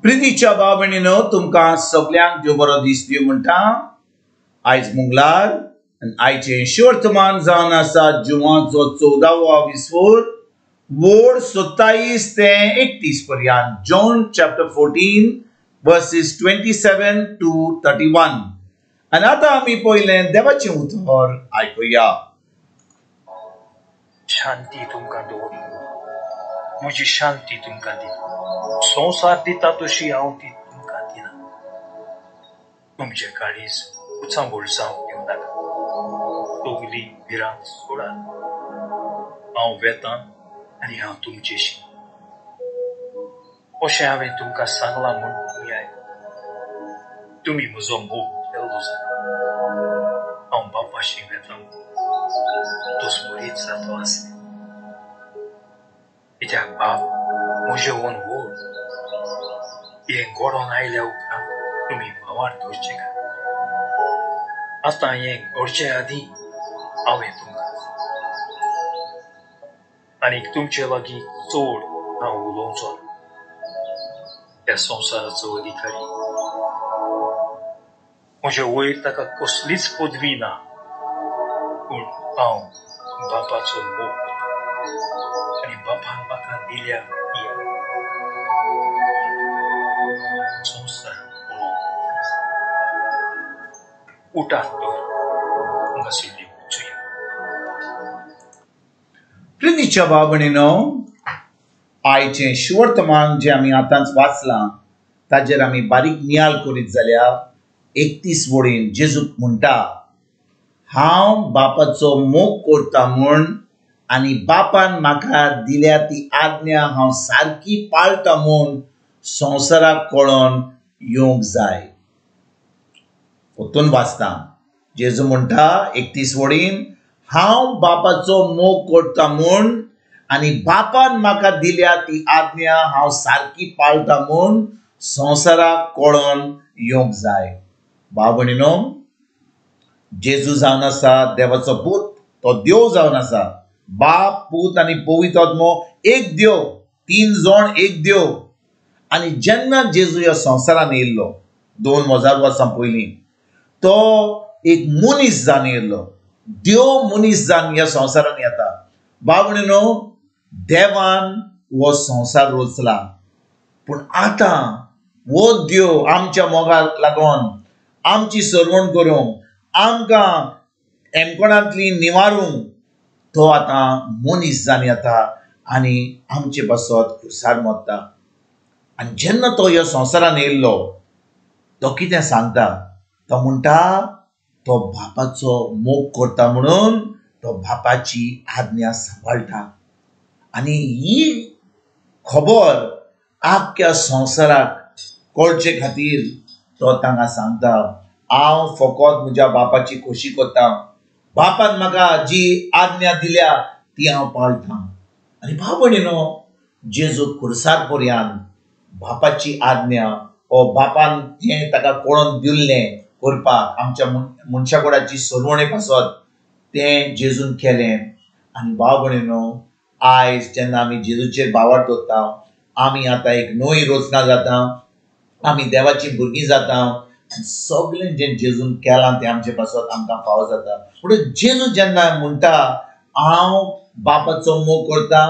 प्रितीच्या भाव भयणीनो, तुमकां सगल्यांक देव बरो दीस दिवं म्हणटा. आयज मंगळार आनी आयचें शुवर्तमान जावन आसा जुवाचो 14वो विस्फोर वोड 27 ते 31 पर्यंत. John chapter 14 verses 27 to 31. आनी आतां आमी पयलें देवाचें उतर आयकुया. शांती तुमकां दवरता, म्हजी शांती तुमकां दिता, संवसार दिता तशी हांव ती तुमकां दिना. तुमचे काळीज उचांबळ जावंक दिवं नाका, सगली भिरांत सोडात. हांव वेतां आनी हांव तुमचेशी. अशें हांवें तुमकां सांगलां म्हूण तुमी आयकलां. तुमी म्हजो मोग केल्लो जाता. हांव बापाशी वेतां तो स्मरीत जातो आसलें. कित्याक बाप म्हजे वन व्हड. हें घडोवन आयल्या उपरांत तुमी भावार दवरचे काय. आतां हें घडचे आदीं हांवें तुमकां आनी तुमचे लागीं चड हांव उलोवचो ना. ह्या संवसाराचो अधिकारी म्हजे वयर ताका कसलीच पदवी ना, पूण हांव बापाचो मोग करतां आनी बापान म्हाका दिल्या ती संवसार पळोवंक. उठात तर हांगासरली वचुया. प्रितीच्या भाव भयणीनो, आयचें शुवर्तमान जें आमी आतांच वाचलां ताजेर आमी बारीक नियाळ करीत जाल्यार 31 वळीन जेजूक म्हणटा, हांव बापाचो मोग करता म्हूण आनी बापान म्हाका दिल्या ती आज्ञा हांव सारकी पाळटा म्हूण संवसाराक कळोन येवंक जाय. परतून वाचता, जेजू म्हणटा 31 वळीन, हांव बापाचो मोग करता म्हूण आनी बापान म्हाका दिल्या ती आज्ञा हांव सारकी पाळटा म्हूण संवसाराक कळोन येवंक जाय. भाव भयणीनो, जेजू जावन आसा देवाचो पूत, तो देव जावन आसा. बाप, पूत आनी पवित्र आत्मो एक देव, 3 जण एक देव. आनी जेन्ना जेजू ह्या संवसारान येयल्लो 2000 वर्सां पयलीं, तो एक मनीस जावन येयल्लो, देव मनीस जावन ह्या संवसारान येता. भाव भयणीनो, देवान हो संवसार रचला, पूण आतां हो देव आमच्या मोगाक लागून आमची सरवण करूंक, आमकां एमकोणांतली निवारूंक तो आतां मनीस जावन येता आनी आमचे पासत खुर्सार मरता. आनी जेन्ना तो ह्या संवसारान येयल्लो तो कितें सांगता, तो म्हणटा तो बापाचो मोग करता म्हणून तो बापाची आज्ञा सांबाळटा. आनी ही खबर आख्ख्या संवसाराक कळचे खातीर तो तांकां सांगता, हांव फकत म्हज्या बापाची खोशी करता, बापान म्हाका जी आज्ञा दिल्या ती हांव पाळटा. आनी भाव भयणीनो, जेजू खुर्सार पर्यंत बापाची आज्ञा ओ बापान जें ताका कळोन दिल्लें करपाक आमच्या मनशा कोडाची सरवणे पासत तें जेजून केलें. आनी भाव भयणीनो, आयज जेन्ना आमी जेजूचेर भावार दवरता, आमी आतां एक नवी रचना जाता, आमी देवाची भुरगीं जाता आनी सगळें जें जेजून केलां तें आमचे पासत आमकां फावो जाता. म्हणून जेजू जेन्ना म्हणटा हांव बापाचो मोग करता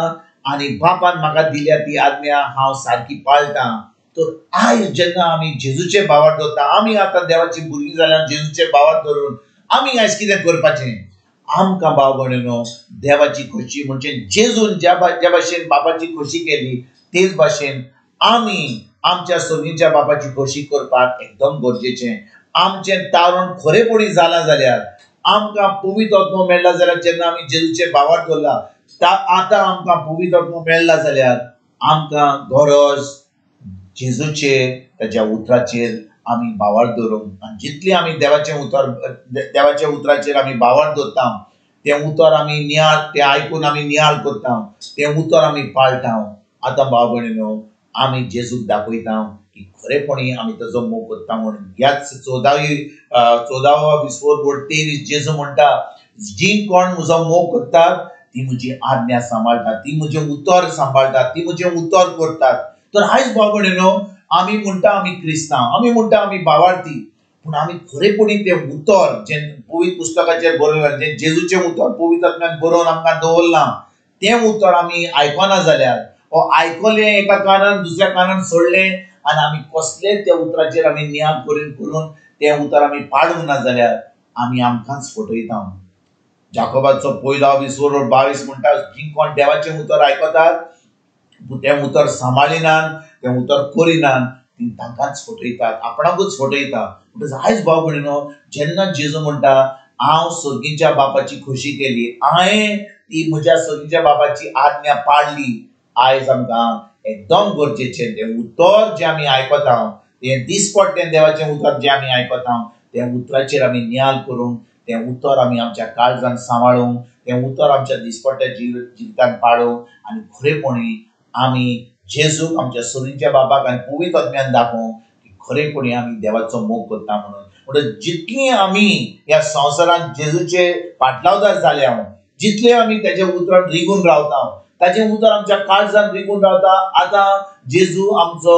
आनी बापान म्हाका दिल्या ती आज्ञा हांव सारकी पाळटा, तर आयज जेन्ना आमी जेजूचे भावार दवरता, आमी आतां देवाची भुरगीं जाल्यार जेजूचे भावार धरून आमी आयज कितें करपाचें? आमकां भाव भयणीनो देवाची खोशी म्हणजे जेजून ज्या भाशेन बापाची खोशी केली तेच भाशेन आमी आमच्या सर्गीच्या बापाची खोशी करपाक एकदम गरजेचें. आमचें तारण खरेपणी जालां जाल्यार, आमकां पवित्र आत्मो मेळ्ळा जाल्यार, जेन्ना आमी जेजूचे भावार दवरला आतां आमकां पवित्र आत्मो मेळ्ळा जाल्यार आमकां गरज जेजूचेर, ताच्या उतराचेर आमी भावार दवरूंक. आनी जितली आमी देवाच्या उतराचेर आमी भावार दवरता, तें उतर आमी नियाळ, तें आयकून आमी नियाळ करता, तें उतर आमी पाळटा. आतां भाव भयणीनो, आमी जेजूक दाखयता की खरेपणी आमी ताजो मोग करता म्हणून. ह्याच 14 विस्फोर बोर्ड 23 जेजू म्हणटा, जी कोण म्हजो मोग करतात ती म्हजी आज्ञा सांबाळटात, ती म्हजें उतर सांबाळटात, ती म्हजें उतर करतात. तर आयज भाव भयणीनो, आमी म्हणटा आमी क्रिस्तांव, आमी म्हणटा आमी बावार्थी, पूण आमी खरेपणी तें उतर जें पवित्र पुस्तकाचेर बरयलां, जें जेजूचें उतर पवित्र आत्म्यान बरोवन आमकां दवरलां, तें उतर आमी आयकना जाल्यार ओ आयकलें एका कानान दुसऱ्या कानान सोडलें आनी आमी कसलें त्या उतराचेर आमी नियाळ करून करून तें उतर आमी पाडूंक ना जाल्यार आमी आमकांच फटयता. जाकोबाचो पयलो 20:22 म्हणटा, जी कोण देवाचें उतर आयकतात तें उतर सांबाळिनात, तें उतर करिनात, ती तांकांच फटयतात, आपणाकूच फटयता. म्हणटच आयज भाव भयणीनो, जेन्ना जेजू म्हणटा हांव सर्गीच्या बापाची खोशी केली, हांवें ती म्हज्या सर्गीच्या बापाची आज्ञा पाळली, आयज आमकां एकदम गरजेचें तें उतर जें आमी आयकता, तें दिसपट्टें देवाचें उतर जें आमी आयकता, तें उतराचेर आमी नियाळ करूंक, तें उतर आमी आमच्या काळजान सांबाळूंक, तें उतर आमच्या दिसपट्ट्या जिवितान पाळूंक आनी खरेपणी आमी जेजूक आमच्या सर्गीच्या बाबाक आनी पवित्र आत्म्यान दाखोवंक की खरेपणी आमी देवाचो मोग करता म्हणून. म्हणटच जितली आमी ह्या संवसारांत जेजूचे पाटलावदार जाल्या, जितले आमी तेज्या उतरान रिगून रावता, ताचें उतर आमच्या काळजान रिगून रावता, आतां जेजू आमचो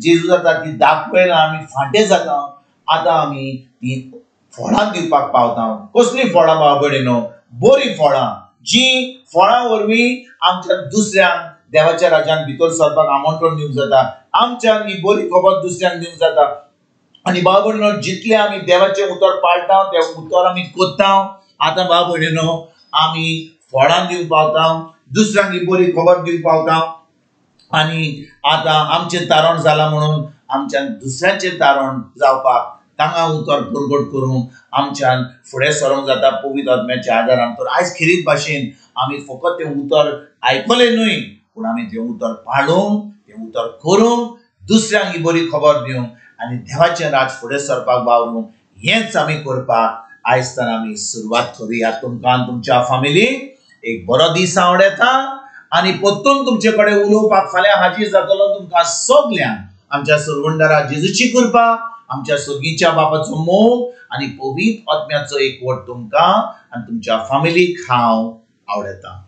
जेजू जाता ती दाखयला आमी फांटे जाता, आतां आमी ती फळां दिवपाक पावता. कसलीं फळां भाव भयणीनो? बरीं फळां, जीं फळां वरवीं आमच्या दुसऱ्यांक देवाच्या राज्यान भितर सरपाक आमंत्रण दिवंक जाता, आमच्यान ही बरी खबर दुसऱ्यांक दिवंक जाता. आनी भाव भयणीनो, जितलें आमी देवाचें उतर पाळटा, तें उतर आमी करता, आतां भाव भयणीनो आमी फळां दिवंक पावता, दुसऱ्यांक ही बरी खबर दिवंक पावता. आनी आतां आमचें तारण जालां म्हणून आमच्यान दुसऱ्यांचें तारण जावपाक, तांगा उतर परगट करूंक आमच्यान फुडें सरोंक जाता पवित्र आत्म्याच्या आदारान. तर आयज खेरीत भाशेन आमी फकत तें उतर आयकलें न्हय, पूण आमी तें उतर पाळूंक, तें उतर करूंक, दुसऱ्यांक ही बरी खबर दिवंक आनी देवाचें राज फुडें सरपाक वावरूंक, हेंच आमी करपाक आयज तर आमी सुरवात करुया. तुमकां तुमच्या फामिलीक एक बरो दीस आवडटा आनी परतून तुमचे कडेन उलोवपाक फाल्यां हाजीर जातलो. तुमकां सगल्यांक आमच्या सरवंडारा जेजूची कृपा, आमच्या सर्गीच्या बापाचो मोग आनी पवित्र आत्म्याचो एकवट तुमकां आनी तुमच्या फामिलीक हांव आवडटा.